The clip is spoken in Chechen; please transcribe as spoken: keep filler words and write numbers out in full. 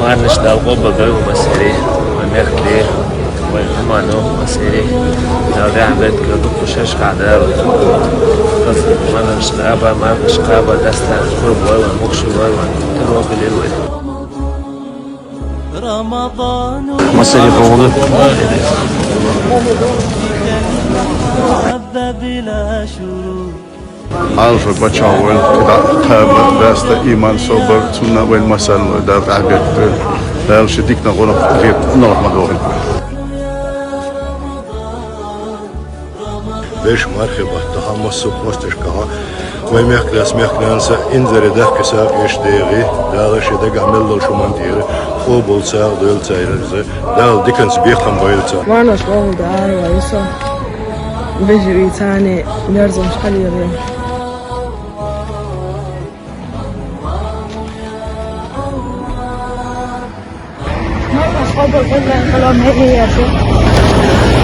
Марнаш Дала къобалдойла массаре, вай мехкарий, вай Ӏумано массаре. Дала рахьмат кхел дукха шаьш хьадар. Хаза марнаш кхаба, марнаш кхаба, дастар хурбойла, мухшуйла, таро билирла. Массаре богӀуна. Хьалха паччахь войла, кхида кхаба, даста иман, собар, цунна вайн масалла Дала тӀаьхьабетта. Дала ши дикна гӀунах хет, гӀунах ма дохин. Вешан мархий баттахьа массо а посташкахьа вай мехкарас, мехканаьнас инзаре дахка сагӀа эш дегӀи, Дала ши дагахь мел долу шуман тӀера къобал сагӀа дойла цайрарза, Дала диканца бекхам бойла царна. Марнаш вогӀу дара вай со. Вежарий царна мерзамаш хьалийгӀира. Марнаш къобал бойла, салам хӀеяхьа.